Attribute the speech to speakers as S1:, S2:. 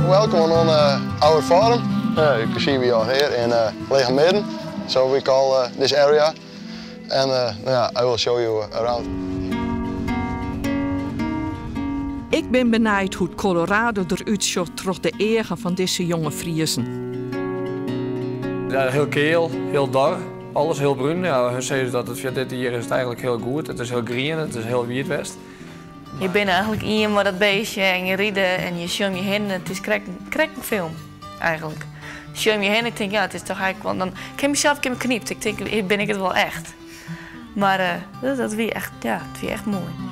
S1: Welcome on our farm. You can see we are here in Legemidden, so we call this area. And yeah, I will show you around.
S2: Ik bin benijd hoe't Colorado derút sjocht troch de eagen fan dizze jonge Friezen.
S3: Ja, hiel keal, hiel dor, alles hiel brún. Ja, se sizze dat it dit jier is it eigentlik hiel goed. It is hiel grien, it is hiel wiet west.
S4: Je binne eigentlik ien mei dat bistje en je ride en je sjogge om je hinne. It is krekt, krekt in film, eigentlik. Sjoch om je hinne, ik tink, ja, it is toch eigentlik wol. Dan ik ha mysels ik knypt. Ik tink, bin ik it wol echt? Mar dat wie echt, ja, it wie echt moai.